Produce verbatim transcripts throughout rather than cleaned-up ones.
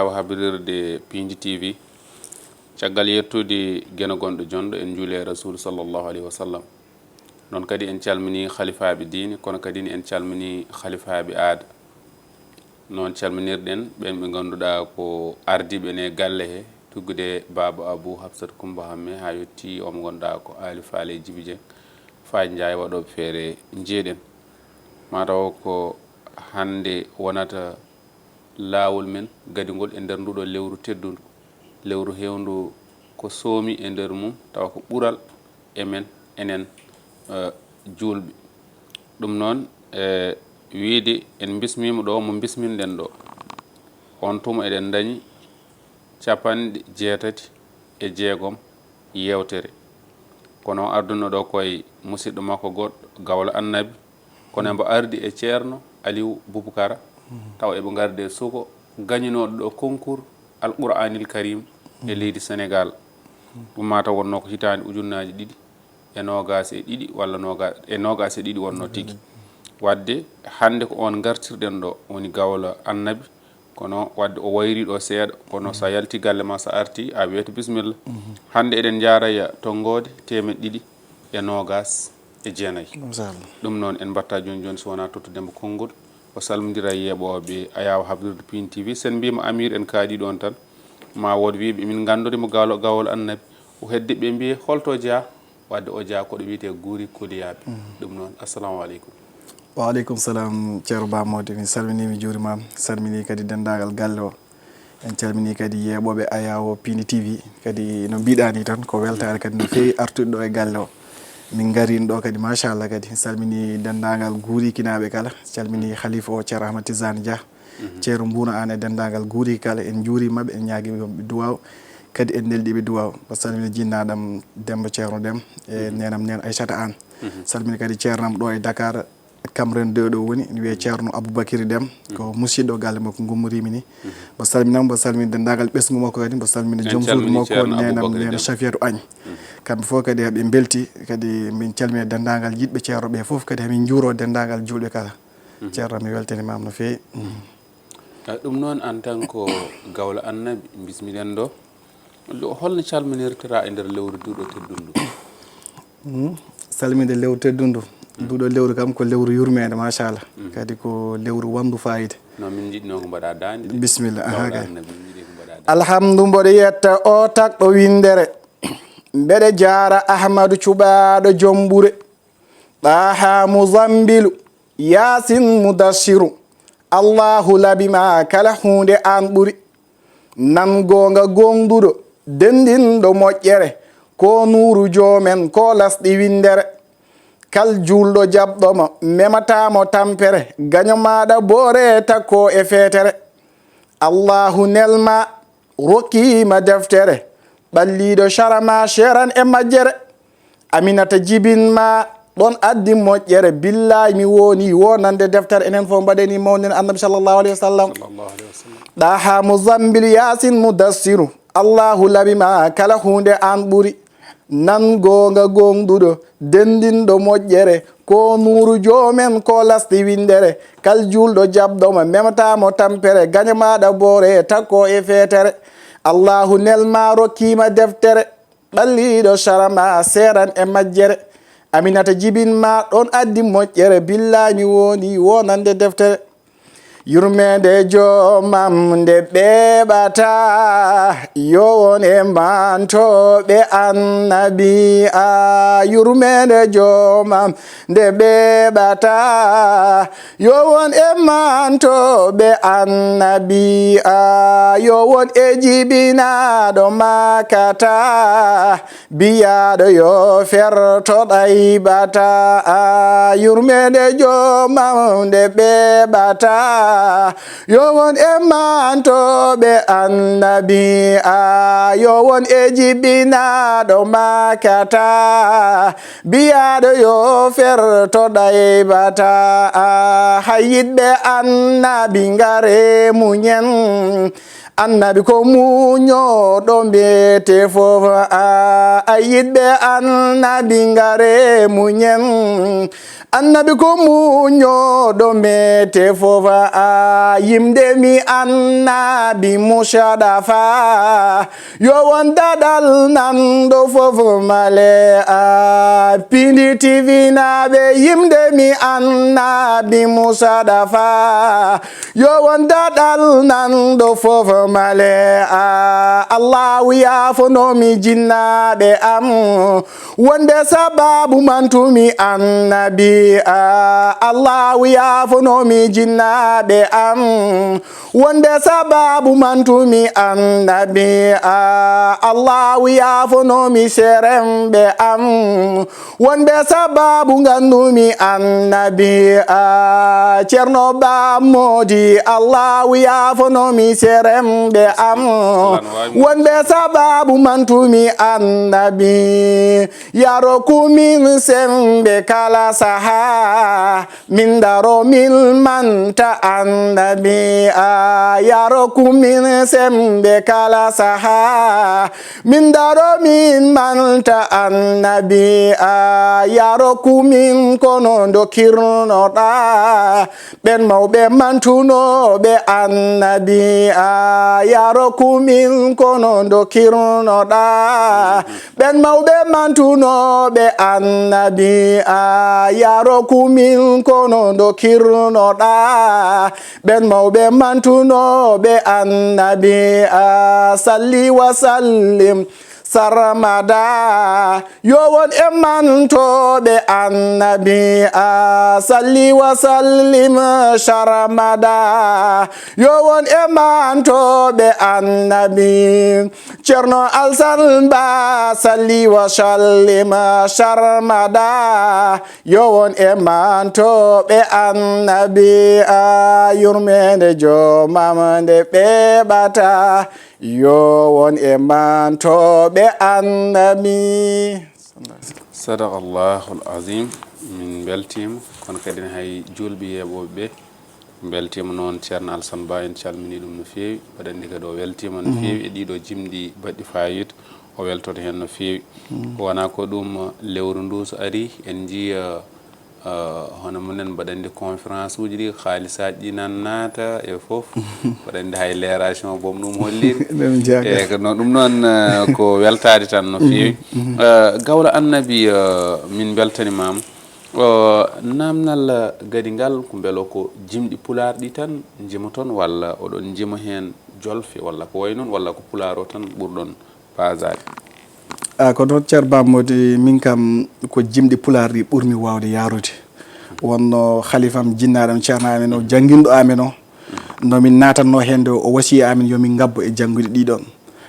Awa habrirde Piindi T V, caggal yettude Geno gonɗo jonɗo, en njuuli e Rasuul sallallahu alayhi wa sallam. Noon kadi en calminii halifaaɓe diine, kono kadi en calminii halifaaɓe aada. Noon calminirɗen ɓeen ɓe ngannduɗaa ko ardiiɓe en e galle he, tuggude Baaba Abuu Hafsat Kummba Hammee haa yettii o mo ngannduɗaa ko Aali Faale Jibi Jeŋ, Faaj Njaay waɗooɓe feere njeeɗen. Mataw ko hannde wonata laawol men gadingol e nder nduɗo lewru teddundu, lewru heewndu ko soomi e nder mum, tawa ko ɓural e men enen, eh, juulɓe. Ɗum noon, eh, wiide en mbismiima ɗo mo mbisminɗen ɗo. On tuma eɗen ndañi capanɗe jeetati e jeegom yeewtere. Kono o ardunoo ɗo koye musiɗɗo makko goɗɗo, Gawlo Annabi, kono embo ardi e Ceerno Aliw Bubukara, tawa eɓe ngardi e suko gañinooɗo ɗo concours Alqur'aanil Karim e leydi Senegaal. Ɗum mataw wonnoo ko hitaande ujunnaaji ɗiɗi e noogaas e ɗiɗi walla nooga-, e noogaas e ɗiɗi wonnoo tigi. Waɗde hannde ko oon ngartirɗen ɗo, woni Gawlo Annabi, kono waɗde o wayrii ɗo seeɗa, kono so a yalti galle ma, so a arti, a wiyete bismilla. Hannde eɗen njaaraya tonngoode teemeɗɗe ɗiɗi e noogaas e jeenayi. Machallah. Ɗum noon en mbatta jooni jooni so wonaa tottude mo konngol, o salmondira e yeeɓooɓe Ayaawo habrirde Piindi T V. Sen mbiima Amir en kaaɗi ɗoon tan, ma wood wiiɓe min nganndori mo Gawlo, Gawlo Annabi. O hedde ɓe mbiye holto jeyaa? Waɗde o jeyaa ko ɗo wiyetee Guuri Koliyaaɓe. Ɗum noon, assalamu aleykum. Wa aleykum salam, Ceerno Ba Mody, mi salminii, mi juuriima, salminii kadi denndaangal galle o. En calminii kadi yeeɓooɓe Ayaawo Piindi T V, kadi no mbiɗaa ni tan, ko weltaare kadi no feewi artude ɗo e galle o. Min ngariino ɗo kadi, machallah, kadi salminii denndaangal Guurikinaaɓe kala, calminii Khalifa o, Ceerno Ahmad Tidiane Dia, Ceerno Mbuuna Aan e denndaangal Guuriki kala, en njuuriima ɓe, en ñaagiima ɓe duwaaw, kadi en neldiiɓe duwaaw. Mbo salmina jinnaaɗam Demmba Ceerno Dem, e neenam neen Aysata Aan. Salmina kadi ceernam ɗo e Dakar, Kamren deux ɗo woni, ene wiyee Ceerno Aboubacry Dem, ko musiɗɗo galle makko ngummoriimi ni. Mbo salminam, mbo salmina denndaangal ɓesngu makko kadi, mbo salmina joom suudu makko, neenam neena Safiyatu Agne. Kamɓe fof kadi haɓe mbelti, kadi min calmina denndaangal yiɗɓe Ceerno ɓe fof, kadi hamin njuuro denndaangal juulɓe kala. Ceerno, mi weltanimaama no feewi. Ah, ɗum noon, en tant que Gawlo Annabi, bismiɗen ɗo. Ɗo, holno calminirtira e nder lewru ndu ɗo teddundu? Mm. Salminde lewru teddundu. Ndu ɗo lewru kam ko lewru yurmeende, machallah. Kadi ko lewru wanndu faayida. No min njiɗnoo ko mbaɗa daande. Bismillah, aha, Gawlo kay. Annabi, min njiɗi ko mbaɗa daande. Alhamdu, mboɗo yetta o takɗo winndere. Mbeɗe jaara Ahmadu cuɓaaɗo joom ɓure. Ɗaha Muzambilu, Yaasin Mudassiru, Allaahu laɓi ma kala huunde aan ɓuri. Nan goonga gooŋɗuɗo, denndinɗo moƴƴere, ko nuuru joomen, ko lasɗi winndere. Kal juulɗo jaɓɗo mo, memata mo tampere, gaño maɗa boore takko e feetere. Allaahu nel ma, rokki ma deftere, ɓalliiɗo cara ma seeran e majjere. Aminata jibin ma ɗon addi moƴƴere, billaay mi woni wonande deftere. Enen fof mbaɗeni mawnin Annabi sallallahu alayhi wa sallam. Sallallahu alayhi wa sallam. Ɗaha Muzambil Yaasin Mudassiru, Allahu laɓi ma kala huunde aan ɓuri. Nan goonga gooŋɗuɗo, denndinɗo moƴƴere, ko nuuru joomen, ko lasɗi winndere. Kal juulɗo jaɓɗo ma, memata mo tampere, gaño maɗa boore, takko e feetere. Allahu nel ma rokki ma deftere, ɓalliiɗo cara ma seeran e majjere. Aminata jibin ma ɗon addi moƴƴere, billaay mi woni wonande deftere. Yurmeende joomam nde ɓeeɓata, yo won e mantooɓe Annabi. A, yurmeende joomam nde ɓeeɓata, yo won e mantooɓe Annabi. A, yo won e jibinaaɗo makkata, biyaaɗo yo ferto ɗaybata. A, yurmeende joomam nde ɓeeɓata, yo won e mantooɓe Annabi. A, yo won e jibinaaɗo makkata, biyaaɗo yo ferto ɗaybata. A, hay yiɗɓe Annabi, ngare muñen. Annabi ko muññooɗo mbiyete fof. A yiɗɓe annabi ngare muñen. Annabi ko muññooɗo mbiyete fof. A yimde mi annabi Mustafa. Yo won daɗal nanɗo fof male a pindi T V naaɓe yimde mi annabi Mustafa. Yo won daɗal nanɗo fof male a Allahu yaafonomi jinnaaɓe am. Wonde sababu mantumi annabi a Allahu yaafonomi jinnaaɓe am. Wonde sababu mantumi annabi a Allahu yaafonomi seremɓe am. Wonde sababu ngandumi annabi a Ceerno Ba Moodi Allahu yaafonomi seremɓe am. Wonde sababu mantumi annabi yaro kumin sembe kala saha. Min daro min manta annabi a yaro kumin sembe kala saha. Min daro min manta annabi a yaro kumin kono dokirnoɗa. Ɓen mawɓe mantunooɓe annabi a yaro kumin kono dokirnoɗa. Ɓen mawɓe mantunooɓe annabi a yaro kumin kono dokirnoɗa. Ɓen mawɓe mantunooɓe annabi a salli wa sallim sarmada. Yo won e mantooɓe annabi a salli wa sallim sarmada. Yo won e mantooɓe annabi Ceerno Alsan Ba salli wa sallim sarmada. Yo won e mantooɓe annabi a yurmeende joomam nde ɓeɓata. Yo won e mantooɓe annabi. Sadaqallahul azim. Min mbeltiima, kono kadi hay juulɓe yeeɓooɓe ɓe mbeltiima noon. Ceerno Alsan Ba, en calminii ɗum no feewi, mbaɗa anndi kadi o weltiima no feewi e ɗiɗo jimɗi baɗɗi faayiida, o weltoto heen no feewi. Wonaa ko ɗum, lewru ndu so arii en njiya hono minen mbaɗa anndi conférence uji ɗi, haalisaaji ɗi nan naata e fof. Mbaɗa anndi hay leeration boom ɗum holliri. E ko no ɗum noon, ko weltaade tan no feewi. Gawlo annabi, min mbeltanimaama. Naamnal gadi ngal ko mbelo ko jimɗi pulaar ɗi tan njimoton walla oɗon njima heen jolfe walla ko wayi noon walla ko pulaar o tan ɓurɗon paasaade? A ko noon Ceerno Ba Moodi, min kam ko jimɗi pulaar ɗi ɓurmi waawde yaarude. Wonno halifam jinnaaɗo am, ceerno amen o, jannginɗo amen o, no min naatatnoo heen nde o wasiyii amen yo min ngabbo e janngude ɗiɗon.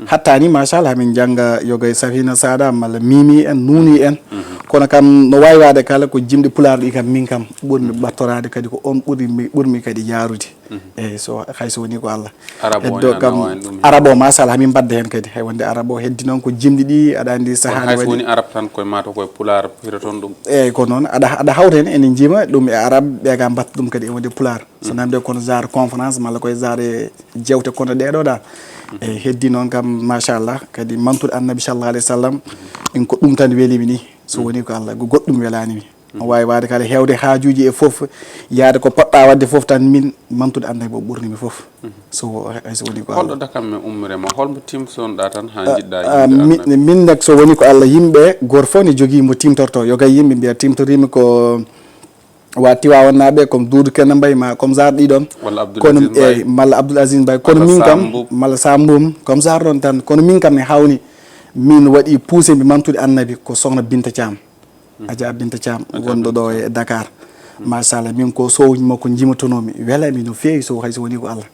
Hatta ni machallah min njannga yoga e Safina Sada malla Mimi en, Nuuni en. Kono kam no waawi waade kala ko jimɗi pulaar ɗi kam min kam ɓurmi ɓattoraade kadi ko on ɓurmi ɓurmi kadi yaarude. Eyi so hay so woni ko Allah. Heddo kam arab o machallah min mbadda heen kadi hay wonde arab o heddi noon ko jimɗi ɗi aɗa anndi sahaa. Hay so woni arab tan koye mato koye pulaar piroton ɗum. Eyi ko noon aɗa aɗa hawta heen ene njiima ɗum e arab ɓe ga mbatta ɗum kadi e wonde pulaar. So namde kono genre conférence malla koye genre jewte kono ɗeɗo ɗa. Eyi heddi noon kam machallah kadi mantude annabi sallah alayhi wa sallam. Ɗin ko ɗum tan welimi ni so woni ko Allah ko goɗɗum welani mi. On waawi waade kala heewde haajuuji e fof, yahde ko poɗɗaa waɗde fof tan min mantude annabi o ɓurni mi fof. So hay so woni ko Allah. Holɗo dakam men ummire ma, holmo timsonoɗaa tan haa njiɗɗaa yimde annabi? Min nag so woni ko Allah yimɓe gooto fof ne jogii mo timtorto. Yo gay yimɓe mbiya timtoriimi ko wa Tiwaawan naaɓe comme Doudou Kene Mbaye ma comme genre ɗi ɗon. Kono eyi malla Abdoul Aziz Mbaye kono min kam malla Sambum comme genre ɗon tan kono min kam ne hawni min waɗi poussé mi mantude annabi ko sohna Binta Thiam. Adja Binta Thiam wonɗo ɗo e Dakar. Machallah min ko sowji makko njimatonoomi welami no feewi so hay so woni ko Allah.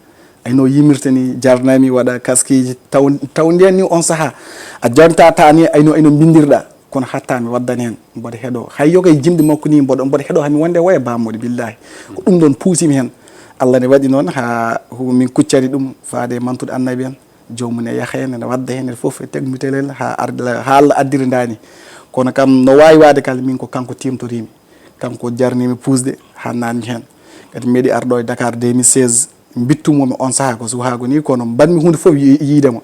Ayno yimirta ni jarnami waɗa kaskiji taw taw ndiyan ni on saha a jonta ta ni ayno ayno mbindirɗa kono hatta mi waddan hen mboɗo heɗo hay yoga e jimɗi makko ni mboɗo mboɗo heɗo hami wonde woya bammoɗo billahi ko ɗum ɗon puusimi hen. Allah ne waɗi noon ha min kuccani ɗum faade e mantude annabi en. Joomum ne yaha heen ene wadda heen ene fof e tegmitelel haa arde haa Allah addiri ndaani. Kono kam no waawi waade kala min ko kanko tiimtoriimi. Kanko jarniimi puusde haa naatmi heen. Kadi mi meeɗi arde ɗo e Dakar deux mille seize. Mbittumo mi on sahaa ko suhaago ni, kono mbaɗmi huunde fof yi-, yiide mo.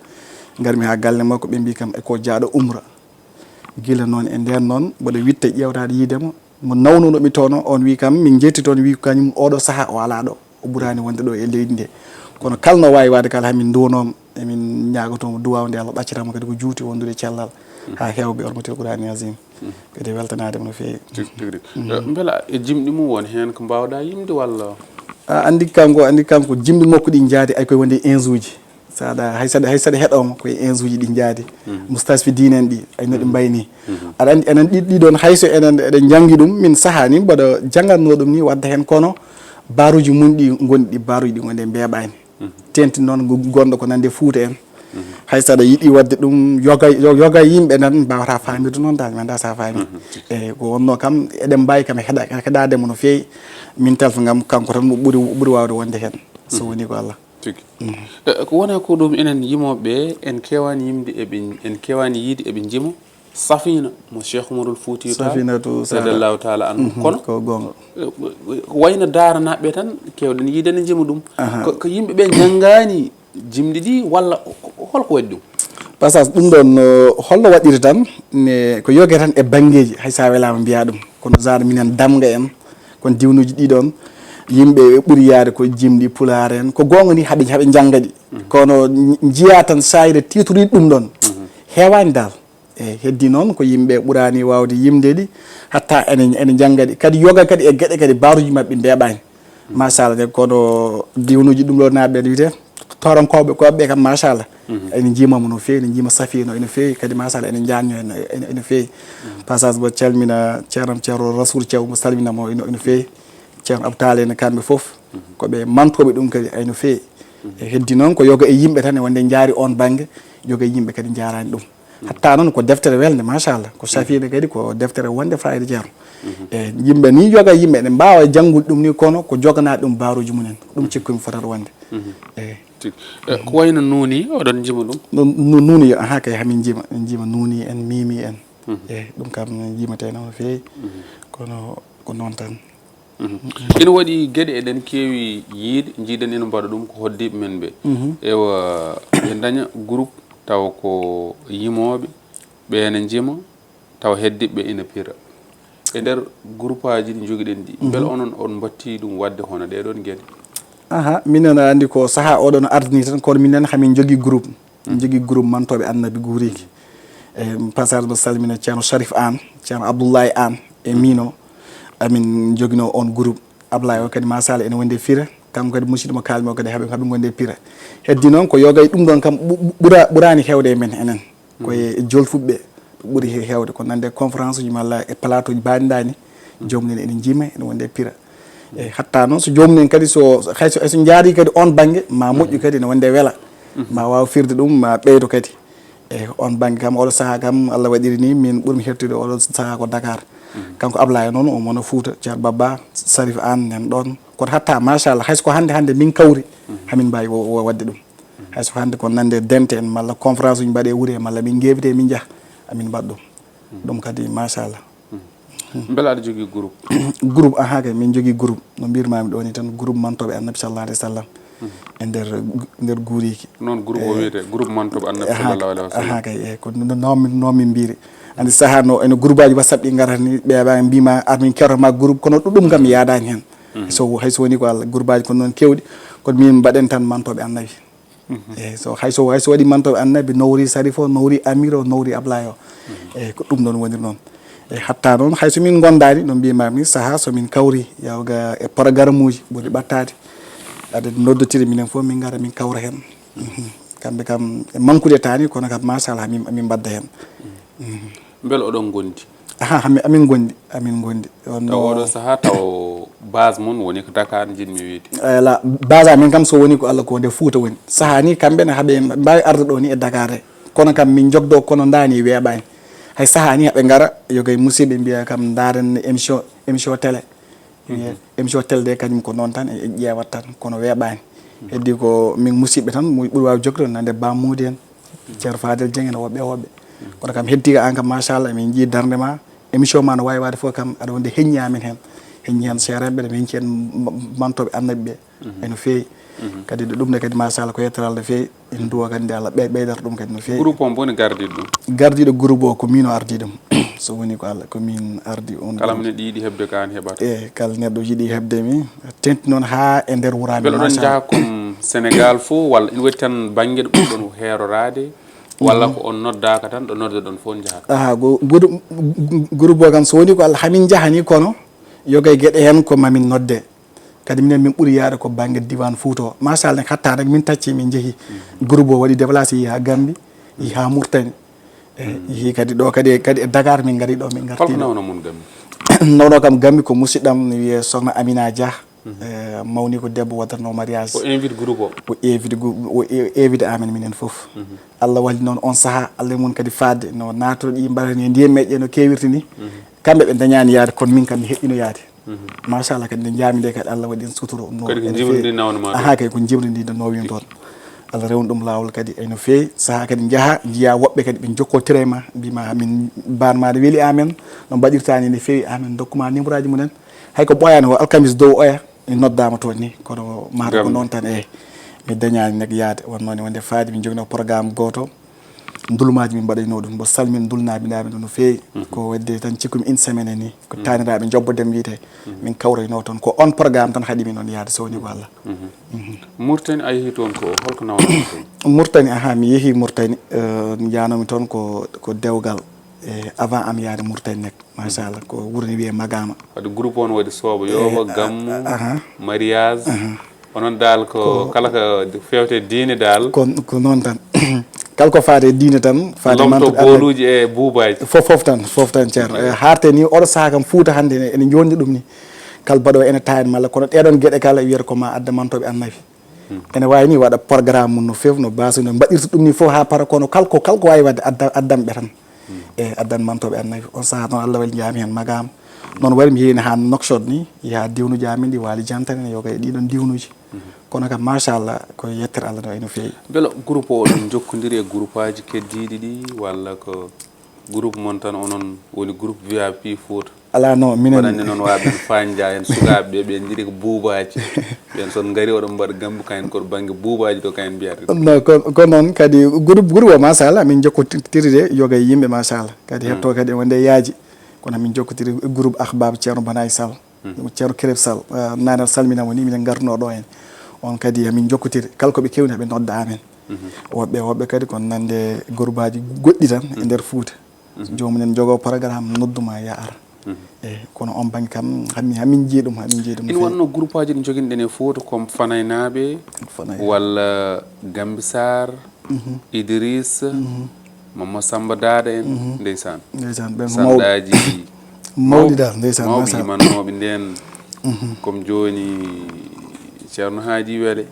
Ngarmi haa galle makko, ɓe mbii kam e ko jaaɗo umra. Gila noon e ndeen noon, mboɗo witta ƴeewtaade yiide mo. Mo nawnuno mi toon o, on wii kam, min njetti toon, wii kañum oɗo sahaa o alaa ɗo. O ɓuraani wonde ɗo e leydi nde. Kono kala no waawi waɗde kala, hamin nduwanooma, emin ñaagotoo mo duwaaw nde Allah ɓaccata mo kadi ko juuti wondude cellal. Haa heewɓe hormatir Qur'aani Azim. Kadi weltanaade mo no feewi. Tigi, tigi, tigi. Eh, mbela e jimɗi mum won heen ko mbaawɗaa yimde walla? A anndi kanko, anndi kanko jimɗi makko ɗi njaadi ay koye wonde onze uji. Saɗa, hay saɗa, hay saɗa heɗooma koye onze uji ɗi njaadi. Mustasfi diine en ɗi, ay no ɗi mbayni. Aɗa anndi enen ɗi, ɗi ɗoon hay so enen eɗen njanngi ɗum, min sahaa ni mboɗo janngatnoo ɗum ni wadde heen kono baaruuji mum ɗi ngonɗi, baaruuji ɗi ngonɗi e mbeeɓaani. Teeŋti noon go-, gonɗo ko nande Fuuta en. Hay so aɗa yiɗi waɗde ɗum, yoga, yo-, yoga yimɓe nan mbaawata faamirde noon dal, mi anndaa so a faami. Eyi, ko wonnoo kam, eɗen mbaawi kam heɗa-, heɗaade mo no feewi. Min telfo ngam kanko tan mo ɓuri, ɓuri waawde wonde heen. So woni ko Allah. Tigi. Eh, ko wona ko ɗum enen yimooɓe ɓe, en keewaani yimde eɓe, en keewaani yiide eɓe njimo. Safina mo Cheikh Umarul Fuutiyu Taal, Safinatu Sara. Radiyallahu taala anhu. Kono ko goonga. Eh, ko wayno daaranaaɓe tan, keewɗen yiide ne njima ɗum. Aha. Ko, ko yimɓe ɓe njanngaani jimɗi ɗi, walla ko, ko, holko waɗi ɗum? Passage ɗum ɗoon, no, holno waɗiri tan, ne, ko yoge tan e banngeeji, hay so a welaama mbiyaa ɗum. Kono genre minen damga en, kono diwnuuji ɗi ɗoon, yimɓe ɓe ɓuri yaade ko jimɗi Pulaar en, ko goonga ni haɓe, haɓe njannga ɗi. Kono njiyaa tan saayre tiitoriiɗo ɗum ɗoon, heewaani daal. Eyi, heddi noon ko yimɓe ɓuraani waawde yimde ɗi, hatta ene, ene njannga ɗi. Kadi yoga kadi e geɗe kadi baaruuji maɓɓe mbeeɓaani. Machallah, de kono diwnuuji ɗum ɗo naaɓe ene wiyetee toorankooɓe ko ɓe kam, machallah. Ene njiima mo no feewi, ene njiima Safina ene feewi, kadi machallah ene njaanño ene, ene, ene feewi. Passage mbo calmina ceernam Ceerno Rasoul Thiaw, mo salmina mo ene, ene feewi. Ceerno Abou Tall en kamɓe fof, ko ɓe mantooɓe ɗum kadi, ay no feewi. E heddi noon ko yoga e yimɓe tan e wonde njaari oon bannge, yoga e yimɓe kadi njaaraani ɗum. Hatta noon ko deftere welde, machallah. Ko Safina kadi ko deftere wonde fayida ceerno. E yimɓe ni yoga e yimɓe ene mbaawa janngude ɗum ni, kono ko joganaa ɗum baaruuji mumen. Ɗum cikkumi fotata wonde. Eyi. Tigi. Eh, ko wayno nuuni, oɗon njima ɗum? Nu-, nu-, nuuni yo, aha kay, hamin njima, en njima nuuni en, miimi en. Eyi, ɗum kam njimatee no feewi. Kono ko noon tan. Ina waɗi geɗe eɗen keewi yiide, njiiɗen ina mbaɗa ɗum ko hoddiiɓe men ɓe. Ewa, ɓe ndaña groupe tawa ko yimooɓe, ɓe ene njima, tawa heddiiɓe ɓe ina pira. E nder groupaaji ɗi njogiɗen ɗi, mbele onon on mbatti ɗum waɗde hono ɗee ɗoon geɗe? Aha, minen aɗa anndi ko sahaa oɗo no ardini tan, kono minen hamin njogii groupe. Min njogii groupe mantooɓe Annabi guuriiki. E passage mbo salmina Ceerno Sharif Aan, Ceerno Abdullahi Aan e miino. Amin njoginoo oon groupe. Ablaye o kadi, machallah, ene wondi e fira. Kanko kadi, musidɗo mo kaalmi o kadi, haɓe, haɓe ngondi e pira. Heddi noon ko yoga e ɗum ɗoon kam ɓu-, ɓu-, ɓura-, ɓuraani heewde e men enen. Ko e jolfuɓe ɓe ɓuri he-, heewde. Ko nande e conférence uji malla e plateau uji mbaɗindaani. Joomum en ene njima, ene wondi e pira. E hatta noon so joomum en kadi so, hay so, hay so njaari kadi oon bannge, ma moƴƴu kadi ene wondi e wela. Ma waaw firde ɗum, ma ɓeydo kadi. E oon bannge kam, oɗo sahaa kam, Allah waɗiri ni, min ɓurmi heɓtude oɗo sahaa ko Dakar. Kanko Ablaye noon, omo no Fuuta, Ceerno Babba, Sarif Aan, nan ɗoon. Kono hatta, machallah, hay so ko hannde, hannde min kawri, hamin mbaawi wo-, wo-, waɗde ɗum. Hay so ko hannde ko nande dente en, malla conférence uji mbaɗe wure, malla min ngeewite, min njaha, amin mbaɗa ɗum. Ɗum kadi, machallah. Mbela aɗa jogii groupe? Groupe, aha kay, min njogii groupe. No mbirmaami ɗo ni tan, groupe mantooɓe Annabi sallallahu alayhi wa sallam. E nder, nder guuriiki. Noon groupe o wiyetee, groupe mantooɓe Annabi sallallahu alayhi wa sallam. Aha kay, eyi, ko no, no, no min, no min mbiri. Anndi sahaa no, ene groupaaji WhatsApp ɗi ngarata ni, ɓe ɓe mbima, ar min kewta ma groupe, kono ɗum, ɗum kam mi yaadaani heen. So, hay so woni ko Allah, groupaaji ko noon keewɗi, kono min mbaɗen tan mantooɓe Annabi. Eyi, so, hay so, hay so waɗi mantooɓe Annabi, nowri Sarif o, nowri Amir o, nowri Ablaye o. Eyi, ko ɗum ɗoon woni noon. Eyi, hatta noon, hay so min ngondaani, no mbiymaami, sahaa so min kawri, yawga e programme uji ɓuri ɓattaade, aɗa noddotiri minen fof, min ngara, min kawra heen. Kamɓe kam, e mankude taani, kono kam, machallah, min, min mbadda heen. Mbele oɗon ngondi? Aha, amin, amin ngondi, amin ngondi. On tawa no oɗo sahaa, taw base mon woni ko Dakar, njiɗmi wiyde. Ala, base amin kam, so woni ko Allah, ko nde Fuuta woni. Sahaa ni, kamɓe ne haɓe mbaawi arde ɗo ni e Dakar he. Kono kam, min njogdo kono ndaani weeɓaani. Hay sahaa ni haɓe ngara, yoga e musidɓe mbiya kam, ndaaren émission, émission télé. Wiye, émission télé de, kañum ko noon tan, e, e ƴeewat tan, kono weeɓaani. Heddi ko min musidɓe tan, mo ɓuri waawi jokkude, nande Ba Moodi en, Ceerno Fadel Dieng en, woɓɓe e woɓɓe. Kono kam, heddi ko aan kam, machallah, min njii darnde ma, émission ma no waawi waɗde fof kam, aɗa wonde heññi amen heen. Heññi heen seereeɓe, ɓe heñci heen ma-, mantooɓe Annabi ɓe. Ene feewi. Kadi ɗum ne kadi, machallah, ko yettere Allah no feewi. En duwa kadi nde Allah ɓey-, ɓeydata ɗum kadi no feewi. Groupe on boni gardiiɗo ɗum? Gardiiɗo groupe o ko min o ardii ɗum. So woni ko Allah, ko min ardii on groupe. Kala mo neɗɗo yiɗi heɓde ko aan heɓata? E, kala neɗɗo yiɗi heɓde mi, tenti noon haa e nder wuraaɓe, machallah. Beele oɗon njaha comme Sénégal fof, walla ina waɗi tan bannge ɗo ɓurɗon heeroraade, walla ko on noddaaka tan, ɗo noddoɗon fof njahata? Aha, go-, groupe, groupe o kam, so woni ko Allah, hamin njahani, kono yoga e geɗe heen ko mamin nodde. Kadi minen min ɓuri yaade ko bannge diwan Fuuta o. Machallah, nde hatta nag min tacci min njehi. Groupe o waɗi déplacé, yehi haa Gambi, yehi haa Murtani. E, yehi kadi ɗo kadi, kadi e Dakar min ngari ɗo, min ngarti. Holko nawna mon Gambi? Nawno kam Gambi ko musidɗam ne wiyee Sokhna Amina Dia. E, mawni ko debbo waɗatno mariage. O invite groupe o? O invite groupe, o e-, invite amen minen fof. Allah walli noon on sahaa, Allah e mum kadi faade no naatoro ɗi mbaɗani e ndiyam meƴƴe no keewirta ni. Kamɓe ɓe dañaani yaade, kono min kam mi heɓɓino yaade. Machallah, kadi nde njaami nde kadi Allah waɗi en sutura. No kadi ko ene njimri feewi. Ndi nawno ma ɗum? Aha, kay ko njimri ndi no nawin toon. Allah rewni ɗum laawol kadi ene feewi. Sahaa kadi njaha, njiya woɓɓe kadi ɓe njokkotira e ma, mbi ma min baan ma ne weli amen, no mbaɗirta ni ne feewi amen, dokkuma numéro aji mumen. Hay ko ɓooyaani o alkamis dow oya, mi noddaama toon ni, kono maaro ko noon tan, eeyi. Mi dañaani nag yaade, wonnoo ni wonde faade, min njogino programme gooto. Ndulumaaji min mbaɗayno ɗum, mbo salmin ndulnaaɓe naaɓe ɗum no feewi. Ko waɗde tan cikkumi une semaine ni, ko taaniraaɓe njobbodem wiyetee. Min kawrayno toon, ko on programme tan haɗi min on yaade, so woni ko Allah. Murtani a yehi toon ko holko nawno toon? Murtani, aha, mi yehi Murtani, eh, njaanomi toon ko, ko dewgal, eh, avant am yaade Murtani nek. Machallah, ko wuro ne wiyee Magama. Wadde groupe on waɗi soobo yooɓo, eh, gammu, aha, mariage. Onon dal ko kala ko fewte diine dal? Ko, ko noon tan. Kala ko faade e diine tan, faade lomto mantude Allah. Booluuji e buubaaji. Fof, fof tan, fof tan, Ceerno. Eh, haarte ni, oɗo sahaa kam Fuuta hannde ene, ene njoɗni ɗum ni. Kala baɗo ene tawen malla, kono ɗeɗon geɗe kala wiyata ko ma adda mantooɓe annabi. Ene waawi ni waɗa programme mum no feewi, no baasi, no mbaɗirta ɗum ni fof haa para, kono kala ko, kala ko waawi waɗde adda, addan ɓe tan. E addan mantooɓe annabi. On sahaa noon Allah waɗi njaami heen Magama. Noon waɗi mi yeeyni haa Nouakchott ni, haa diwnuuji amin ɗi, Waali Jantani ne yoga e ɗiɗon diwnuuji. Kono kam, machallah, ko yettere Allah no, ene feewi. Mbele groupe o oɗon njokkondiri e groupe aji keddiiɗi ɗi, walla ko groupe mon tan onon woni groupe V I P Fuuta? Alaa, non, minen waɗande noon waaɓe en Fanja en, sukaaɓe ɓe, ɓe njiri ko buubaaji. Ɓen son ngari oɗon mbaɗa gambu kayen koɗo bannge buubaaji ɗo kayen mbiyata. Non, ko, ko noon kadi groupe, groupe o, machallah, min njokkotiri de yoga e yimɓe, machallah. Kadi hetto kadi wonde yaaji. Kono min njokkotiri e groupe Ahbab Ceerno Banaye Sall. Ɗum Ceerno Kereb Sall, eh, nane salmina mo ni, minen ngartuno ɗo en. On kadi min njokkotiri. Kala ko ɓe kewni, ɓe nodda amen. Woɓɓe, woɓɓe kadi kon nande groupe aji goɗɗi tan e nder Fuuta. Joomum en jogo programme nodduma ya ara. Eyi, kono on bannge kam, hamin, hamin jii ɗum, hamin jii ɗum no feewi. Ina wonno groupe aji ɗi njoginɗen e Fuuta comme Fanaynaaɓe, Fanay. Walla Gambi Sarr, Idriss, Mamma Samba Daada en, ndeysaan. Ndeysaan, ɓen ko mawɓe. Sandaaji mawɗi dal, ndeysaan, mawɓe machallah. Imannooɓe ndeen, comme jooni Ceerno Haaji Wele,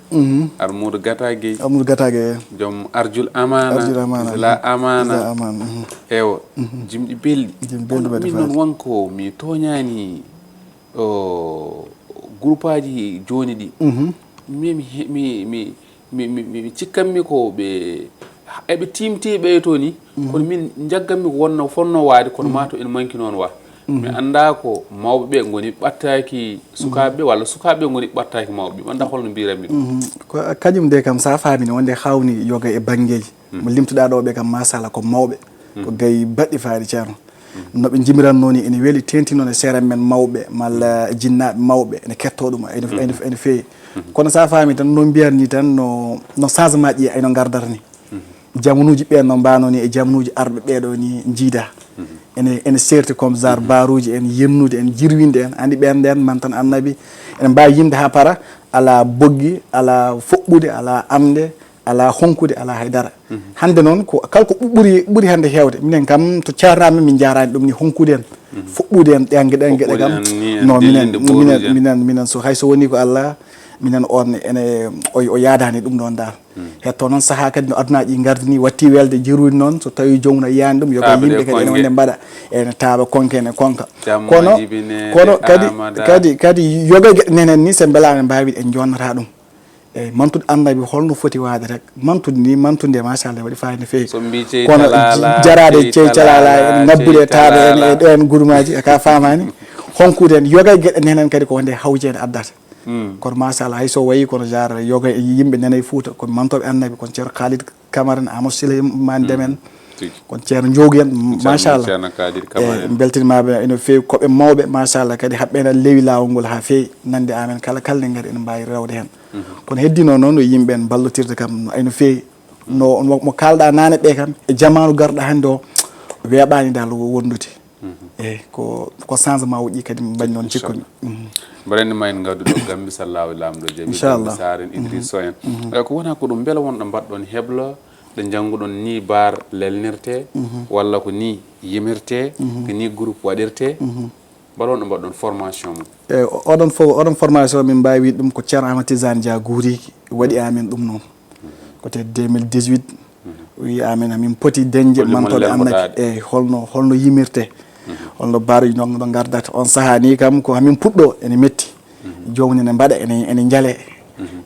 Armuudu Gata Gueye, Armuudu Gata Gueye. Joom Arjul Amaana, Arjul Amaana. Sila Amaana. Sila Amaana. Ewa, jimɗi belɗi. Jimɗi belɗi. Kono mbaɗi min noon faade. Wonko mi tooñaani o groupe aji jooni ɗi. Mi, mi, mi, mi, mi, mi, mi, mi cikkanmi ko ɓe, eɓe tiimti ɓe to ni, kono min njagganmi ko wonno, fonnoo waade, kono maa to en manki noon wa. Mi anndaa ko mawɓe ɓe ngoni ɓattaaki sukaaɓe ɓe, walla sukaaɓe ɓe ngoni ɓattaaki mawɓe ɓe. Mi anndaa holno mbiiranmi ɗum. Ko kañum de kam, so a faami no wonde hawni yoga e banngeeji. Mo limtuɗaa ɗo ɓe kam, machallah, ko mawɓe. Ko gayi baɗɗi faade, Ceerno. No ɓe njimiranno ni, ene weli, teenti noon e seere men mawɓe, malla jinnaaɓe mawɓe, ene kettoo ɗum, ene, ene, ene feewi. Kono so a faami tan, no mbiyat ni tan, no, no changement ji eno ngardata ni. Jamanuuji ɓeen no mbaano ni e jamanuuji arɓe ɓeeɗo ni njiida. Ene, ene seerti comme genre baaruuji en, yennude en, jirwinde en, anndi ɓeen ndeen man tan annabi. Ene mbaawi yimde haa para, alaa boggi, alaa foɓɓude, alaa amde, alaa honkude, alaa hay dara. Hannde noon, ko kala ko ɓu-, ɓuri, ɓuri hannde heewde. Minen kam, to ceernaaɓe min, min njaaraani ɗum ni, honkude en, foɓɓude en, ɗeen geɗe, ɗeen geɗe kam. Foɓɓude en ni, en no, minen, dillinde minen, ɓoruuji en. Minen, minen, so hay so wonii ko Allah, minen on ene, o, o yaadaani ɗum ɗoon dal. Hetto noon sahaa kadi no adunaaji ɗi ngardi ni, watti welde jirude noon, so tawii joomum a yiyaani ɗum, yo ko yimɓe kadi ene wonde mbaɗa, ene taaɓa konke, ene konka. Kono, kono kadi, kadi, kadi yoga e geɗe nenen ni, so mbelaama mbaawi en jonnata ɗum. Eyi, mantude annabi holno foti waade rek. Mantude ni, mantude, machallah, waɗi fayida no feewi. So mbi cey kono talala, jaraade cey talala, cey talala, en ngabbude cey taaɓe en talala. E ɗo en gurumaaji, e ka faamaani. Honkude en, yoga e geɗe nenen kadi ko wonde hawjeede addata. Kono machallah, hay so wayi kono genre yoga e yimɓe nana e Fuuta, kono mantoɓe annabi, kono Ceerno Khalid Camara en, Amadou Sile Mande men, kono Ceerno Njoogu en, machallah. Eyi, en beltinimaɓe ene feewi, koɓe mawɓe, machallah, kadi haɓɓe ene lewi laawol ngol haa feewi, nande amen kala, kala ne ngari ene mbaawi rewde heen. Kono heddino noon no yimɓe en ballotirde kam ene feewi. No, no mo kaalɗa naane ɓe kam, e jamaanu garɗo hannde o, weeɓaani dal wondude. Eyi, ko, ko changement uji kadi mbaɗi noon cikkude. Mbaɗen ma en ngaddu ɗo Gambi Sallaawi Laamɗo Jabi, Inchallah. Gambi Saar en, Idriss Sow en. Eh, ko wona ko ɗum, mbela wonɗo mbaɗɗon heblo ɗo njannguɗon ni baar lelnirte, walla ko ni yimirte, ko ni groupe waɗirte? Mbela wonɗo mbaɗɗon formation mum? E o-, oɗon fo-, oɗon formation min mbaawi wiide ɗum ko Ceerno Ahmad Tidiane Dia Guuriki waɗi amen ɗum noon. Ko te deux mille dix-huit, wi amen hamin poti dañde mantoɓe annabi. Eyi, holno, holno yimirte, holno baaruji no, no ngardata. On sahaa ni kam ko hamin puɗɗo ene metti. Joomum ene mbaɗa, ene, ene njale.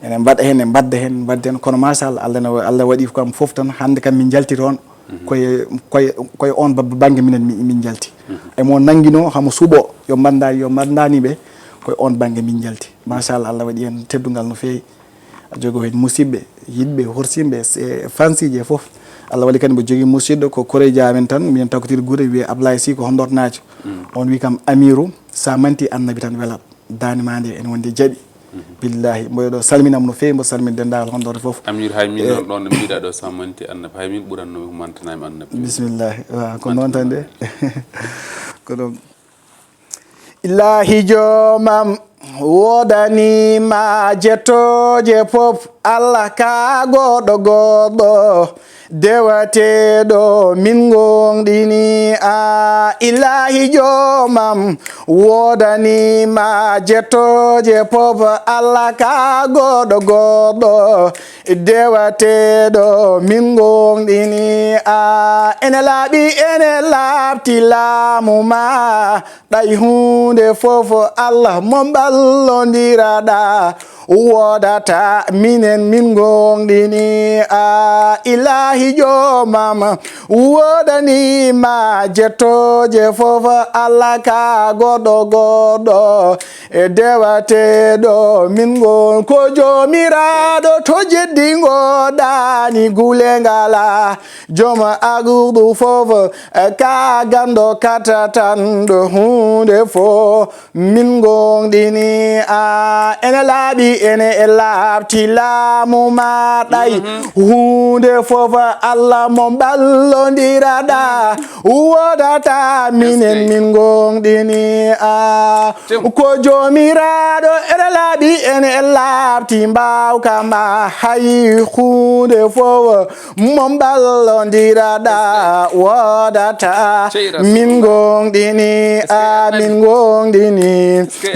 Ene mbaɗa heen, ene mbadda heen, mbadda heen. Kono machallah, Allah ne wa-, Allah waɗi kam fof tan, hannde kam min njalti toon. Koye, koye, koye on ba-, bannge minen mi-, min njalti. E mo nanngino, hamo suɓo, yo mbanndani, yo mbanndani ɓe, koye on bannge min njalti. Machallah, Allah waɗi heen teddungal no feewi. A jogo heen musidɓe, yiɗɓe, horsimɓe, se-, fansiiji e fof. Allah waɗi kadi mbo jogii musidɗo ko koreejo amen tan, minen Takotiri Gure, wiyee Ablaye Sy, ko Honndornaajo. On wi kam, Amiru, sa manti annabi tan welat. Daande ma nde ene wonde jaaɓi. Billahi, mboɗo ɗo salminam no feewi, mbo salmin denndaangal Honndorde fof. Amir, hay min noon ɗon no mbiɗa ɗo, sa manti annabi, hay min ɓuranno mi ko mantanami annabi. Bismillahi. Waaw, ko noon tan de. Ko ɗum. Ilahi joomam, woodani ma jettooje fof, Allah ka goɗɗo goɗɗo, dewateeɗo min ngoonɗini a. Ilahi joomam, woodani ma jettooje fof, Allah ka goɗɗo goɗɗo, dewateeɗo min ngoonɗini a. Ene laaɓi, ene laaɓti laamu ma, ɗay huunde fof Allah mo mballondiraɗa, woodata minen min ngoonɗini a. Ilahi joomam, woodani ma jettooje fof, Allah ka goɗɗo goɗɗo, e dewateeɗo min ngon ko Joomiraaɗo to jeddingo daani gule ngala. Joom agɗu fof ka ganndo kata tan ɗo huunde fof min ngoonɗini a. Ene laaɓi, ene e laaɓti laamu ma ɗay. Huunde fof Allah mo mballondiraɗa, woodata minen min ngoonɗini a. Ko Joomiraaɗo, ene laaɓi, ene laaɓti mbaawka ma, hay huunde fof mo mballondiraɗa woodata. Min ngoonɗini a, min ngoonɗini,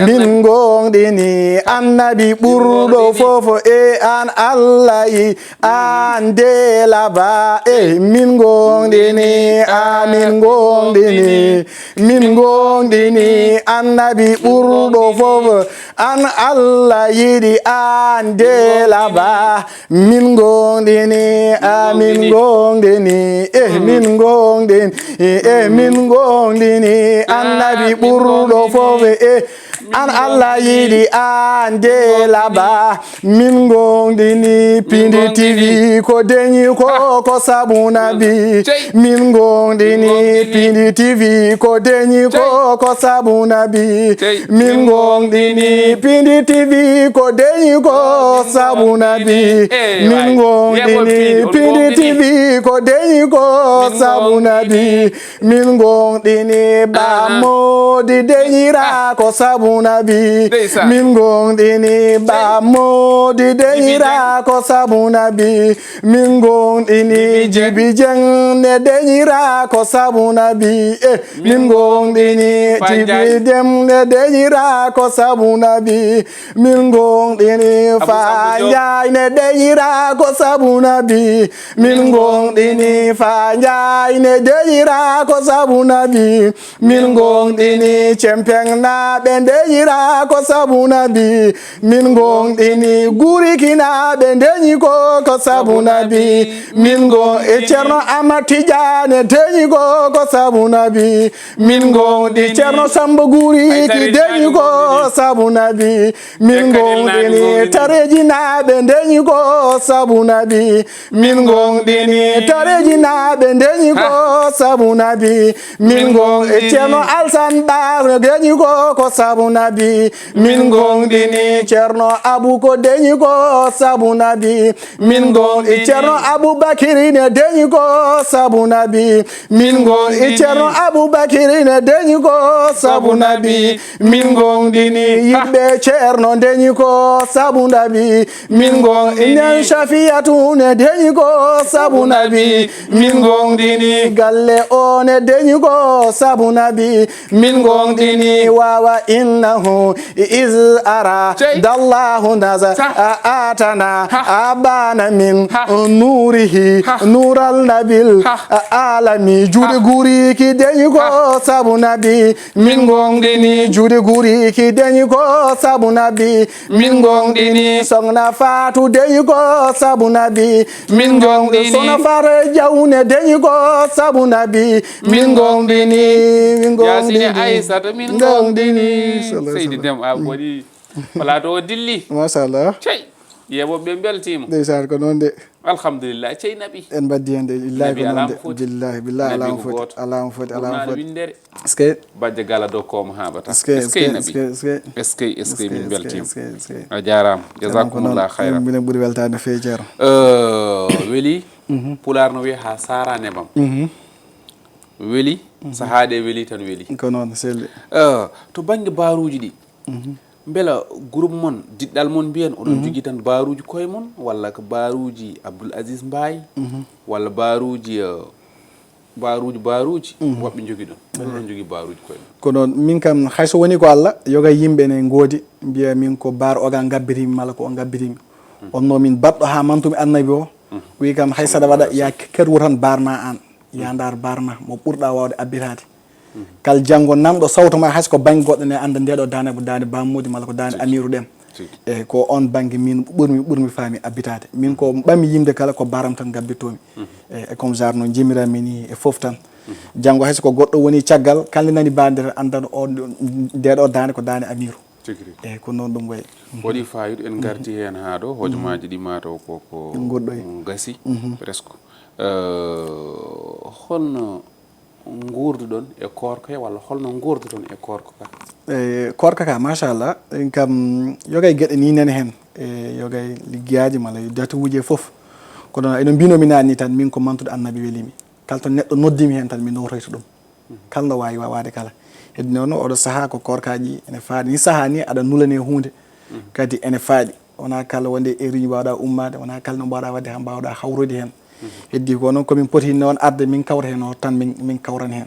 min ngoonɗini annabi ɓurɗo fof e an Allah yi. An de laba, eh, min ngoonɗini, a, min ngoonɗini, min ngoonɗini annabi ɓurɗo fof. An Allah yiɗi, an de laba, min ngoonɗini, a, min ngoonɗini, eh, min ngoonɗini, eh, min ngoonɗini annabi ɓurɗo fof, eh, an Allah yiɗi, an de laba. Min ngoonɗini Pindi T V ko deñi ko, ko sabu nabi. Min ngoonɗini Pindi T V ko deñi ko, ko sabu nabi. Min ngoonɗini Pindi T V ko deñi ko, sabu nabi. Min ngoonɗini Pindi T V ko deñi ko, sabu nabi. Min ngoonɗini Ba Moodi deñira ko sabu nabi. Min ngoonɗini Ba Moodi deñira ko sabu nabi. Min ngoonɗini Jibi Jeŋ ne deñira ko sabu nabi. Eh, min ngoonɗini Jibi Jeŋ ne deñira ko sabu nabi. Min ngoonɗini Fa Njaay ne deñira ko sabu nabi. Min ngoonɗini Fa Njaay ne deñira ko sabu nabi. Min ngoonɗini Cempeŋnaaɓe nde Ira ko sabu nabi min gonɗini guri kinaaɓe ndeñi ko ko sabu nabi min gon e Ceerno Ahmad Tijaane ndeñi ko ko sabu nabi min gonɗini Ceerno Samba Guri ki ndeñi ko sabu nabi min gonɗini tareji naaɓe ndeñi ko sabu nabi min gonɗini tareji naaɓe ndeñi ko sabu nabi min gon e Ceerno Alsan Ba ndeñi ko ko sabu nabi min gonɗini Ceerno Abu ko ndeñi ko sabu nabi min gon e Ceerno Abubakiri ne ndeñi ko sabu nabi min gon e Ceerno Abubakiri ne ndeñi ko sabu nabi min gonɗini yiɓɓe Ceerno ndeñi ko sabu nabi min gon inen Safiyatu ne ndeñi ko sabu nabi min gonɗini galle o ne ndeñi ko sabu nabi min gonɗini wawa innahu is ara dallahu naza atana abana min nurihi nural nabil alami juuɗe guri ki ndeñi ko sabu nabi min gonɗini juuɗe guri ki ndeñi ko sabu nabi min gonɗini sogna faatu ndeñi ko sabu nabi min gonɗini sogna faatu e jawne ndeñi ko sabu nabi min gonɗini min gonɗini aysata min gonɗini seydi dem a waɗi plateau o dilli machallah cey yeɓoɓe ɓe mbeltima ndeysaan ko noon de alhamdulillah cey nabi en mbaddi hen de illahi ko noon de billahi billahi alama foti alama foti alama foti windere est-ce que bajja gala dow kooma haɓata est-ce que est-ce que est-ce que est-ce que min beltima a jarama jazakumullah khayra minen ɓuuri weltade no fewi ceero weli pular no wiya ha sara nebam weli sahaɗe weli tan weli ko noon selli to banggue baruji ɗi mbela groupe mon diɗɗal mon mbiyen oɗon jogui tan baruji koye mon walla ko baruji Abdoul Aziz Mbaye walla baruji baruji baruji woɓɓe jogui ɗum oɗon jogui baruji koye ko noon min kam hayso woni ko Allah yoga yimɓe ne goodi mbiya min ko bar oga gabbirimi mala ko o gabbirimi on no min baɗɗo ha mantumi annabi o wi kam hay saɗa waɗa ya kerwur tan barma an ya dar barma mo ɓurɗa wawde abbitade kal janngo nanɗo sawto ma hayso ko bangge goɗɗo ne anda ndeɗo dande ko dande bammuji mala ko dande amiru ɗen e ko on bangge min ɓurmi ɓurmi faami abbitade min ko ɓami yimde kala ko baram tan gabbittomi e comme genre no jimiranmi ni e fof tan janngo hayso ko goɗɗo woni caggal kala nani bande tan andan o ndeɗo dande ko dande amiru eyyi ko noon ɗum wayi waɗi fayida en garti hen ha ɗo hojomaji ɗi mataw koko goɗɗoy gasi presque holno gurduɗon e korka walla holno gurduɗon e korka ka e korka ka machallah en kam yogay gueɗe ni nene hen e yogay liggiyaji mala datuwuji e foof kono eno mbinomi nani tan min ko mantude annabi welimi kala to neɗɗo noddimi hen tan mi notoyto ɗum kala no wawi wawade kala heddi noon oɗo saaha ko korkaji ene faaɗi ni saaha ni aɗa nulani hunde kadi ene faaɗi wona kala wonde e réunion mbawɗa ummade wona kala no mbawɗa wadde ha mbawɗa hawrude hen heddi ko noon komin poti noon arde min kawra hen o tan min min kawran hen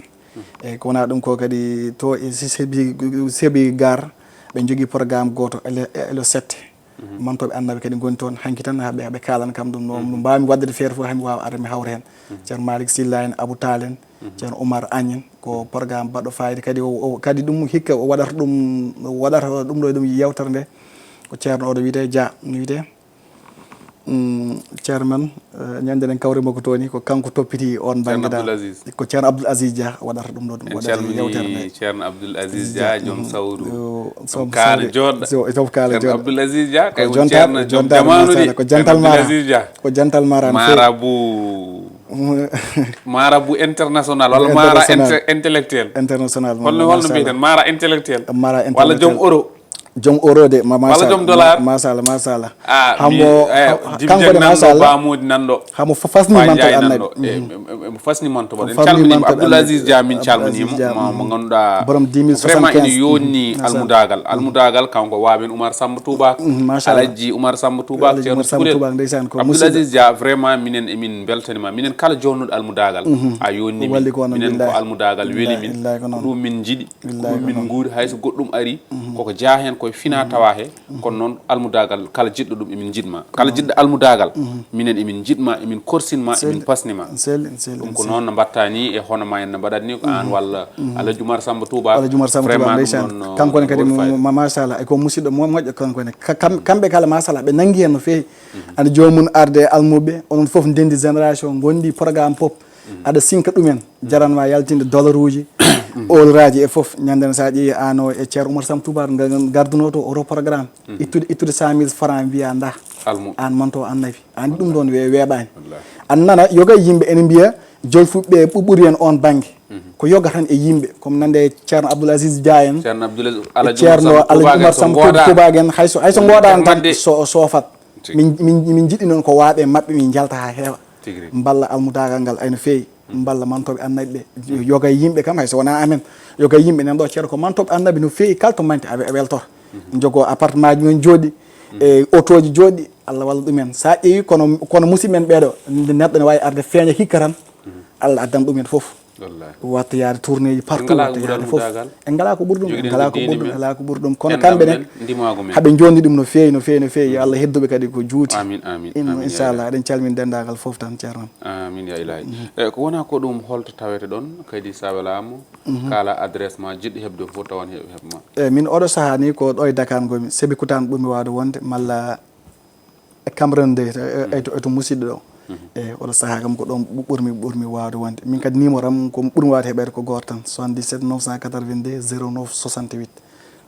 eyyi ko wona ɗum ko kadi to e sebi sebi gar ɓe jogui programme goto ele ele sette mantoɓe annaɓe kadi goni toon hanki tan haɓe haɓe kalan kam ɗum no no mbawmi waddede feere fof hami wawa arde mi hawra hen ceerno malik silla en abou tal en ceerno oumar agne ko programme baɗɗo fayida kadi o kadi ɗum hikka o waɗata ɗum waɗata ɗum ɗo ɗum yewtere nde ko ceerno oɗo wiyete dia no wiyete ceerno men ñande ɗen kawri makko tooni ko kanko toppiti on bangge da ko ceerno abdoul asis dia waɗata ɗum ɗo ɗum waɗata yewtere nde ceerno abdoul asis dia joom sawru kaala joɗɗo joom kaala joɗɗo abdoul asis dia kay ko jontal jontal mara ko jantal mara mara bu mara bu international walla mara intellectuel international holno holno mbiyeten mara intellectuel mara walla joom euro joom euro de ma walla joom dollar machallah machallah ah, hamo kanko de machallah bamudi nanɗo hamo fasni mantal annabi e mo fasni manto baɗen calminima abdoul asis dia min calminima mo ganduɗa borom dix mille vraiment ina yonni almudagal almudagal kanko wawen oumar samba touba alhaji oumar samba touba ceerno kurel abdoul asis dia vraiment minen emin beltanima minen kala jonnuɗo almudagal a yonni minen ko almudagal weli min ko ɗum min jiiɗi ko ɗum min guuri hayso goɗɗum ari koko jeeya hen koye fina tawa he. Kono noon almudaagal kala jiɗɗo ɗum emin njiɗma, kala jiɗɗo almudaagal, minen emin njiɗma, emin korsinma, emin pasnima. Selli, selli, ɗum ko noon no mbatta ni e hono ma en no mbaɗat ni ko an walla Alhaji Oumar Samba Touba. Alhaji Oumar Samba Touba, vraiment ɗum ndeysaan. Noon no kanko ne kadi woodi fayida. Machallah, e ko musidɗo mo moƴƴo kanko ne. Ka- kam- kamɓe kala machallah ɓe nangi hen no feewi. Andi joomum arde almuɓe, onon fof ndendi génération, gondi programme pop. Aɗa sinka ɗumen, jaranma yaltinde dollar uji, olraji e fof. Ñande sa ƴeewi ano e Ceerno Oumar Sam Touba, garduno to oto programme. Ittude, ittude cent mille francs mbiya nda. Almu. An manto annabi. An ɗum ɗon we-, weeɓani. Wallahi. An nana, yoga yimɓe ene mbiya, jolfuɓe ɓu-, ɓuri en on banggue. Ko yoga tan e yimɓe, comme nande Ceerno Abdoul Aziz Dia en. Ceerno Abdoul Aziz, e Alhaji Ceerno Oumar Sam Alhaji Touba Oumar en, Sam so Touba, ngoɗa. Touba en, hay so, hay so ngoɗa en tan, so, so fat. Tigi. Min, min, min jiɗi noon ko waaɓe maɓɓe, min njalta ha heewa. Tigi rigi. Mballa almudagal ngal ay no feewi. Mballa mantoɓe annabi ɓe. Yoga e yimɓe kam, hay so wona amen. Yoga e yimɓe nan ɗo ceerno ko mantoɓe annabi no feewi, kala to manti a, a weltor. Jogo appartement ji men jooɗi, e otoji jooɗi, Allah walla ɗumen. Sa ƴeewi kono, kono musidɓe men ɓeɗo, nde neɗɗo ne wawi arde feeña hikka tan, Allah addan ɗumen fof. Wallahi. Watta yaade tourné ji partout, watta yaade fof. En ngala ko ɓuri ɗum, en ngala ko ɓuri ɗum, en ngala ko ɓuri ɗum. Kono kamɓe ne, haɓe jondi ɗum no feewi, no feewi, no feewi. Yo Allah hedduɓe kadi ko juuti. Amin, amin, amin, ya inchallah, Allah. Eɗen calmini dendagal fof tan, ceerno. Amin, ya ilahi. E, ko wona ko ɗum, holto tawete ɗon, kadi sa welama, kala adresse ma, jiɗɗo heɓde fof tawan he-, heɓma. E, min oɗo saaha ni ko ɗo e Dakar ngomi, Sébikotane ɓurmi wawde wonde, malla e Cambérène de, e, e, e to, e to musidɗo ɗo. E, oɗo saaha kam ko ɗon ɓu-, ɓurmi, ɓurmi wawde wonde. Min kadi numéro am ko ɓurmi wawde heɓede ko goto tan, soixante-dix-sept neuf cent quatre-vingt-deux zéro neuf soixante-huit.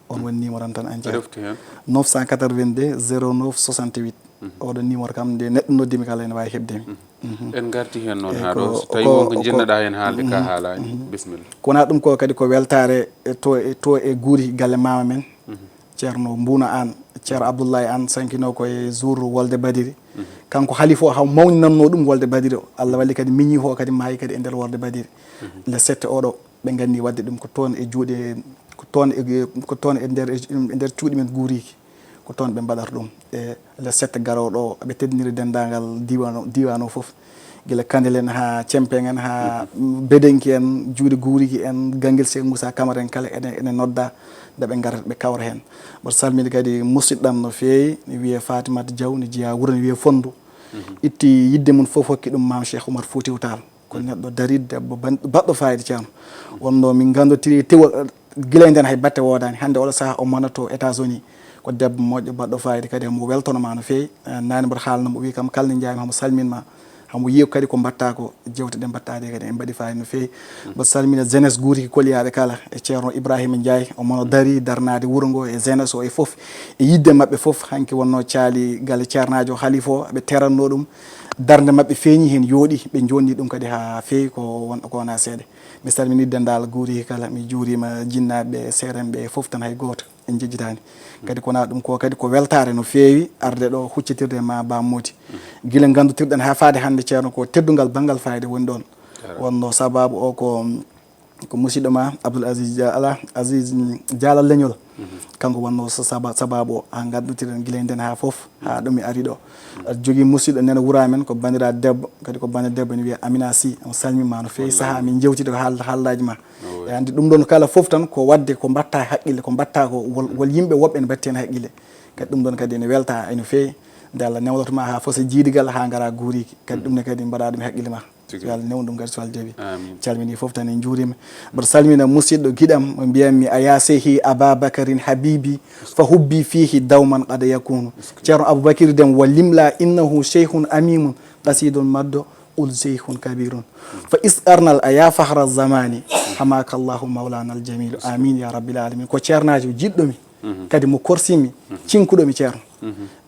On woni numéro am tan en jeeya. Refti hen. Neuf cent quatre-vingt-deux zéro neuf soixante-huit. Oɗo numéro kam nde neɗɗo noddimi kala ene wawi heɓde mi. En garti hen noon. Eyi, ha ɗo, ko, so tawi ko, wonko ko jinnoɗa hen haalde ka haalani, bisimilla. Ko wona ɗum ko kadi ko weltare e to, e to e guuri galle mama men. Ceerno Mbuuna Aan, Ceerno Abdullahi Aan sankino ko e jour Wolde Badiri. Kanko halifa o haw mawninanno ɗum Wolde Badiri o. Allah walli kadi miñi o kadi maayi kadi e nder Wolde Badiri. Le sept oɗo, ɓe nganni wadde ɗum ko toon e juuɗe, ko toon e, ko toon e nder, e nder cuuɗi men guuriki. Ko toon ɓe mbaɗata ɗum. E le sept garooɗo o, ɓe teddiniri denndaangal diiwaan o, diiwaan o fof. Gila Kandel en haa Cempeŋ en, haa Bedenki en, Juuɗe Guuriki en, Ganngel Seek Muusaa Kamara en kala ene, ene nodda, nde ɓe ngarata, ɓe kawra heen. Mboɗo salmini kadi musidɗo am no feewi, ne wiyee Fatimata Diaw, ne jeyaa wuro, ne wiyee Fonndu. Itti yiɗde mum fof, hokki ɗum Maam Cheikh Oumar Foutiyou Tall. Ko neɗɗo dariiɗo, debbo ban-, baɗɗo faayiida, ceerno. Wonnoo min nganndotiri tewol, gila e ndeen hay batte woodaani. Hannde oɗo sahaa o mana to États-Unis. Ko debbo moƴƴo, baɗɗo faayiida kadi, mo weltono ma no feewi. Eh, naane mboɗo haalno mo, o wii kam kala nde njaaymi hamo salmin ma. Hamo yiya kadi ko mbaɗta ko, jeewte ɗe mbaɗta ɗe kadi en mbaɗi faayiida no feewi. Mboɗo salmina jeunesse Guuriki Koliyaaɓe kala, e ceerno Ibrahima Ndiaye, o mono darii darnaade wuro ngo e jeunesse o e fof, e yiɗde maɓɓe fof. Hanki wonnoo caali galle ceernaajo halifa o, ɓe teranno ɗum. Darnde maɓɓe feeñi heen, yooɗi, ɓe joonni ɗum kadi haa feewi, ko won-, ko wonaa seeɗa. Mi salminii denndaangal Guuriki kala, mi juuriima jinnaaɓe, seerenɓe fof tan hay gooto en njejjitaani. Kadi ko wonaa ɗum ko kadi ko weltaare no feewi arde ɗo huccitirde e ma Ba Mody. Gila nganndutirɗen haa faade hannde, ceerno, ko teddungal banngal faayiida woni ɗoon. Wonnoo sabaabu o ko, ko musidɗo ma Abdoul Aziz Dia-, ala, Aziz, mm, Diallo Leñol. Kanko wonnoo sa-, saba-, sabaabu o haa nganndutirɗen gila e ndeen haa fof, haa ɗo mi ari ɗo. Aɗa jogii musidɗo nena wuro amen, ko banndiraaɗo debbo, kadi ko bannde debbo ene wiyee Amina Sy. On salmii ma no feewi. Wallahi. Sahaa min njewtidi ko haal-, haaldaaji ma. E anndi ɗum ɗoon kala fof tan ko waɗde ko mbaɗta haqqille, ko mbaɗta ko wol, wol yimɓe woɓɓe ne mbaɗti heen haqqille. Kadi ɗum ɗoon kadi ene welta, ene feewi. Nde Allah newloto ma haa fof so jiidigal haa ngara Guuriki. Kadi ɗum ne kadi mbaɗa ɗum e haqqille ma. Tigi. Yo Allah newnu ɗum kadi so Allah jaɓi. Amin. Calmini fof tan en njuuriima. Mboɗo salmina musidɗo giɗam, mo mbiyanmi, a ya seyhi Aba Bakarin Habibi, fa hubbi fihi dawman qad yakunu. Ceerno Aboubacry Dem wa limla innahu seyhun amimun, qasidun maddo ul seyhun kabirun. Fa isqarnal a ya fahra zamani, hamaka Allahu mawlana al jamilu. Amin ya rabbil alamin. Ko ceernaajo jiɗɗo mi. Kadi mo korsinmi, cinkuɗo mi, ceerno.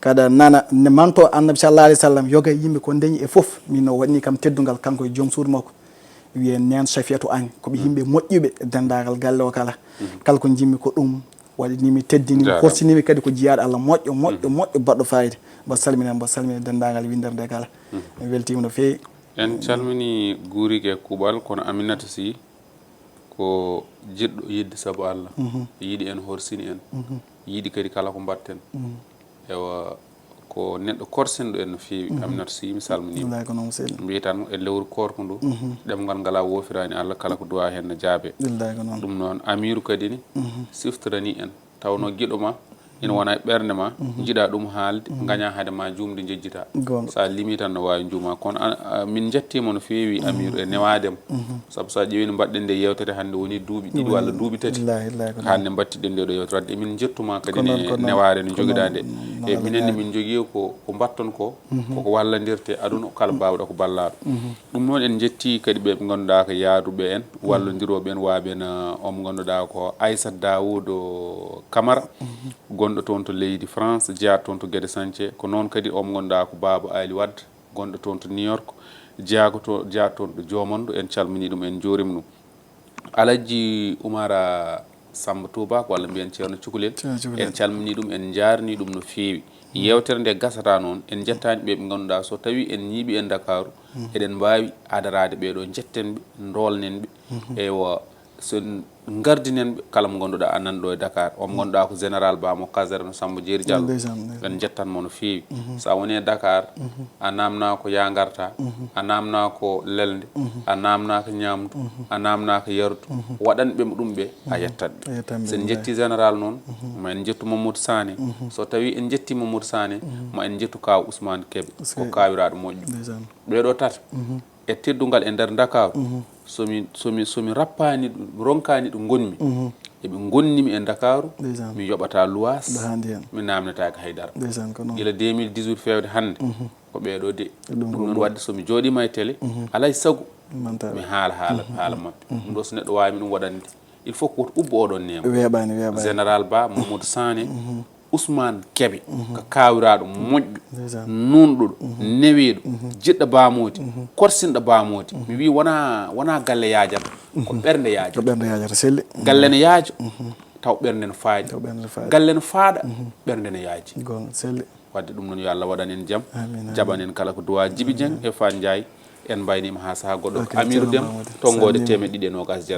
Kada nana, ne manto Annabi sallallahu alaihi wasallam, yoga e yimɓe ko dañi e fof, min o waɗni kam teddungal, kanko e joom suudu makko. Wiye neen Safiyatu Añ, ko ɓe yimɓe moƴƴuɓe, denndaangal galle o kala. Kala ko njimmi ko ɗum, waɗi ni mi teddini, korsini mi kadi ko jiyaaɗo Allah moƴƴo, moƴƴo, moƴƴo, baɗɗo fayida. Mbo salmina, mbo salmina denndaangal winndere nde kala. En weltiima no feewi. En calmini Guuriki e kuuɓal, kono Aminata Sy, ko jiɗɗo yiɗde sabu Allah. Yiɗi en, horsini en. Yiɗi kadi kala ko mbaɗten. Ewa, ko neɗɗo korsinɗo en no feewi. Aminata Sy, mi salminiima. Wallaay ko noon, seydi. Mbiyi tan, e lewru koorko ndu, ɗemngal ngal a woofiraani Allah, kala ko duwaa heen ne jaabe. Wallaay ko noon. Ɗum noon, Amiiru kadi ni, siftorani en. Tawnoo giɗo ma, ina wona e ɓernde ma, njiɗa ɗum haalde, ngaña hade ma juumde, njejjita. Goonga. So a limi tan no waawi juuma. Kono an, a, min njettiima no feewi, Amir, e newaade ma. Sabu so a ƴeewi no mbaɗɗen nde yeewtere hannde woni duuɓi ɗiɗi walla duuɓi tati. Wallaahi, wallaahi, ko noon. Hannde mbaɗtiɗen nde ɗo yeewtere. Wadde emin njettu ma kadi ne newaare no njogiɗaa nde. E minen ne min njogii ko, ko mbatton ko, koko wallandirte aduna kala baawɗo ko ballaaɗo. Ɗum noon en njettii kadi ɓe ɓe ngannduɗaa ko yaaduɓe en, wallondirooɓe en, waaɓe en, uh, on mo ngannduɗaa ko Aissata Daoud Camara, gonɗo toon to leydi France, jeyaa toon to Guédé Santhié. Ko noon kadi on mo ngannduɗaa ko Baaba Ali Wade, gonɗo toon to New York, jeyaa ko to, jeyaa toon to Joomanndu. En calminii ɗum, en njuuriima ɗum. Alhaji Umara Samba Touba, ko walla mbiyen Ceerno Cukalel. Ceerno Cukalel. En calminii ɗum, en njaarnii ɗum no feewi. Yeewtere nde gasata noon, en njettaani ɓe ɓe ngannduɗaa so tawii en ñiiɓii e Ndakaaru, eɗen mbaawi adaraade ɓee ɗo, njetten ɓe, ndoolnen ɓe. Eywa, so en ngardinen ɓe, kala mo ngannduɗaa a nan ɗo e Dakar, on mo ngannduɗaa ko Général Ba mo caserne Samba Jeeri Diallo. Ndeysaan, ndeysaan. En njettan mo no feewi. So a woni e Dakar, a naamnaa ko yaa ngarta, a naamnaa ko lelnde, a naamnaa ko ñaamdu, a naamnaa ko yardu, waɗan ɓe mo ɗum ɓe, a yettat ɓe. A yettan ɓe, so en njettii général noon, ma en njettu Mamadou Sané. So tawii en njettii Mamadou Sané, ma en njettu kaaw Ousmane Kébé, ko kaawiraaɗo moƴƴo. Ndeysaan. Ɓee ɗo tata, e teddungal e nder Ndakaaru, so mi, so mi, so mi rappaani ɗum, mi ronkaani ɗo ngonmi, eɓe ngonnimi e Ndakaaru, ndeysaan, mi yoɓata luwaas, mi naamnetaake hay dara. Ndeysaan, ko noon. Gila deux mille dix-huit feewde hannde, ko ɓee ɗo de. Ɗum noon waɗde so mi jooɗiima e télé, alaa e sago mi haala haala, haala maɓɓe. Ɗum ɗo so neɗɗo waawi mi ɗum waɗande, il faut ko woto ubbo oɗon neema. Weeɓaani, weeɓaani. Général Ba, Mamadou Sané, Ousmane Kébé, ko kaawiraaɗo moƴƴo, ndeysaan, nuunɗuɗo, neweeɗo, jiɗɗo baamooti, korsinɗo baamooti. Mi wii wonaa, wonaa galle yaajata, ko ɓernde yaajata. Ko ɓernde yaajata, selli. Galle ne yaaja, taw ɓernde ne faaɗi. Taw ɓernde ne faaɗi. Galle ne faaɗa, ɓernde ne yaaji. Goonga, selli. Wadde ɗum noon yo Allah waɗan en jam, amiin, amiin, jaɓan en kala ko duwaa. Jibi Dieng e Faan Njaay, en mbayniima haa sahaa goɗɗo. Ok, Amiru Ceerno Dem, Mamadou, tonngoode teemeɗɗe ɗiɗi e noogaas e jeetati.